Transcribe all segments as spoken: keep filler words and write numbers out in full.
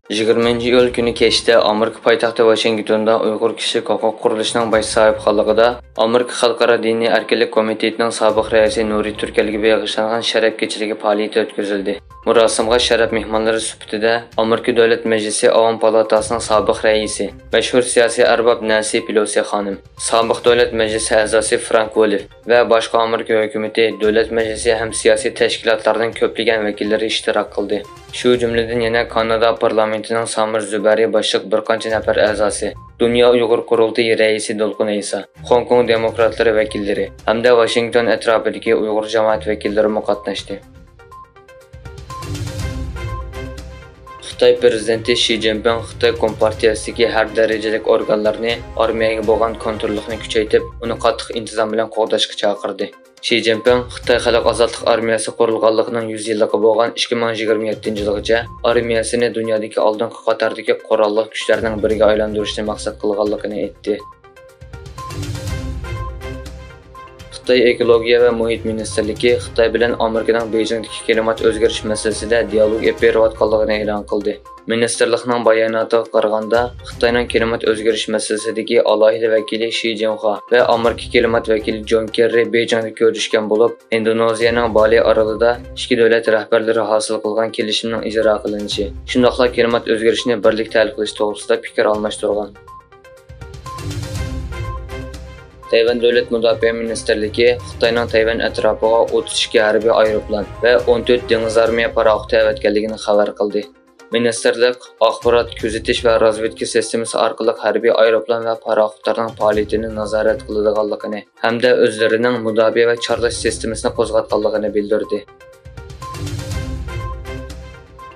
يىگىرمىنچى ئىيۇل كۈنى كەچتە ئامېرىكا پايتەختى ۋاشىنگتوندا ئۇيغۇر كىشىلىك ھوقۇق قۇرۇلۇشىنىڭ باش ساھىبخانلىقىدا ئامېرىكا خەلقئارا دىنىي ئەركىنلىك كومىتېتىنىڭ سابىق رەئىسى نۇرى تۈركەلگە بېغىشلانغان شەرەپ كېچىلىكى پائالىيىتى ئۆتكۈزۈلدى. مۇراسىمغا شەرەپ مېھمانلىرى سۈپىتىدە ئامېرىكا دۆلەت مەجلىسى ئاۋام پالاتاسىنىڭ سابىق رەئىسى، مەشھۇر سىياسىي ئەرباب نەنسى پېلوسى خانىم، سابىق دۆلەت مەجلىسى ئەزاسى فرانك ۋولف ۋە باشقا ئامېرىكا ھۆكۈمىتى، دۆلەت مەجلىسى ھەم سىياسىي تەشكىلاتلارنىڭ كۆپلىگەن ۋەكىللىرى ئىشتىراك قىلدى. شۇ جۈملىدىن يەنە كانادا پارلامېنتىنىڭ سامىر زۇبەرى باشلىق بىر قانچە نەپەر ئەزاسى، دۇنيا ئۇيغۇر قۇرۇلتىيى رەئىسى دولقۇن ئەيسا، خوڭكوڭ دېموكراتلىرى ۋەكىللىرى ھەمدە ۋاشىنگتون ئەتراپىدىكى ئۇيغۇر جامائەت ۋەكىللىرىمۇ قاتناشتى. خىتاي پىرېزىدېنتى شى جىنپىڭ خىتاي كومپارتىيەسىدىكى ھەر دەرىجىلىك ئورگانلارنى ئارمىيەگە بولغان كونتروللۇقنى كۈچەيتىپ، ئۇنى قاتتىق ئىنتىزام بىلەن قوغداشقا چاقىردى. شى جىنپىڭ خىتاي خەلق ئازادلىق ئارمىيەسى قۇرۇلغانلىقىنىڭ يۈز يىللىقى بولغان ئىككى مىڭ يىگىرمە يەتتىنچى يىلغىچە ئارمىيەسىنى دۇنيادىكى ئالدىنقى قاتاردىكى قوراللىق كۈچلەرنىڭ بىرىگە ئايلاندۇرۇشنى مەقسەت قىلغانلىقىنى ئېيتتى. خىتاي ئېكولوگىيە ۋە مۇھىت مىنىستىرلىكى خىتاي بىلەن ئامېرىكىنىڭ بېيجىڭدىكى كىلىمات ئۆزگىرىش مەسىلىسىدە دىئالوگ ئېلىپ بېرىۋاتقانلىقىنى ئېلان قىلدى. مىنىستىرلىقنىڭ باياناتىغا قارىغاندا، خىتاينىڭ كىلىمات ئۆزگىرىش مەسىلىسىدىكى ئالاھىدە ۋەكىلى شى جىنخۇا ۋە ئامېرىكا كىلىمات ۋەكىلى جون كېررى بېيجىڭدا كۆرۈشكەن بولۇپ، ئىندونېزىيەنىڭ بالى ئارىلىدا ئىككى دۆلەت رەھبەرلىرى ھاسىل قىلغان كېلىشىمنىڭ ئىجرا قىلىنىشى، شۇنداقلا كىلىمات ئۆزگىرىشىنى بىرلىكتە ھەل قىلىش توغرىسىدا پىكىر ئالماشتۇرغان. تەيۋەن دۆلەت مۇداپىئە مىنىستىرلىكى خىتاينىڭ تەيۋەن ئەتراپىغا ئوتتۇز ئىككى ھەربىي ئايروپىلان ۋە ئون تۆت دېڭىز ئارمىيە پاراخوتى ئەۋەتكەنلىكىنى خەۋەر قىلدى. مىنىستىرلىق ئاخبارات، كۆزىتىش ۋە رازۋېدكا سىستېمىسى ئارقىلىق ھەربىي ئايروپىلان ۋە پاراخوتلارنىڭ پائالىيىتىنى نازارەت قىلىدىغانلىقىنى ھەمدە ئۆزلىرىنىڭ مۇداپىئە ۋە چارلاش سىستېمىسىنى قوزغاتقانلىقىنى بىلدۈردى.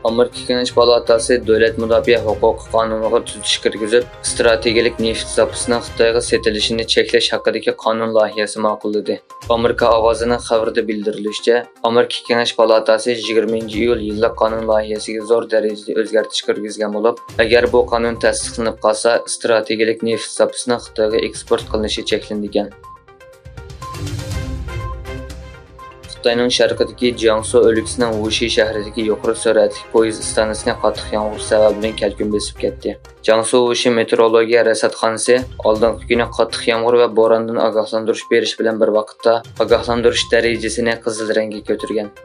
ئامېرىكا كېڭەش پالاتاسى دۆلەت مۇداپىئە ھوقۇقى قانۇنىغا تۈزىتىش كىرگۈزۈپ، ئىستراتېگىيەلىك نېفىت زاپىسىنىڭ خىتايغا سېتىلىشىنى چەكلەش ھەققىدىكى قانۇن لايىھەسى ماقۇللىدى. ئامېرىكا ئاۋازىنىڭ خەۋىرىدە بىلدۈرۈلۈشىچە، ئامېرىكا كېڭەش پالاتاسى يىگىرمىنچى ئىيۇل يىللىق قانۇن لايىھەسىگە زور دەرىجىدە ئۆزگەرتىش كىرگۈزگەن بولۇپ، ئەگەر بۇ قانۇن تەستىقلىنىپ قالسا، ئىستراتېگىيەلىك نېفىت زاپىسىنىڭ خىتايغا ئېكسپورت قىلىنىشى چەكلىنىدىكەن. خىتاينىڭ شەرقىدىكى جياڭسۇ ئۆلكىسىنىڭ ۋۇشى شەھىرىدىكى يۇقىرى سۈرئەتلىك پويىز ئىستانسىسىنى قاتتىق يامغۇر سەۋەبىدىن كەلكۈن بېسىپ كەتتى. جياڭسۇ ۋۇشى مېتېئورولوگىيە رەسەتخانىسى ئالدىنقى كۈنى قاتتىق يامغۇر ۋە بوراندىن ئاگاھلاندۇرۇش بېرىش بىلەن بىر ۋاقىتتا، ئاگاھلاندۇرۇش دەرىجىسىنى قىزىل رەڭگە كۆتۈرگەن.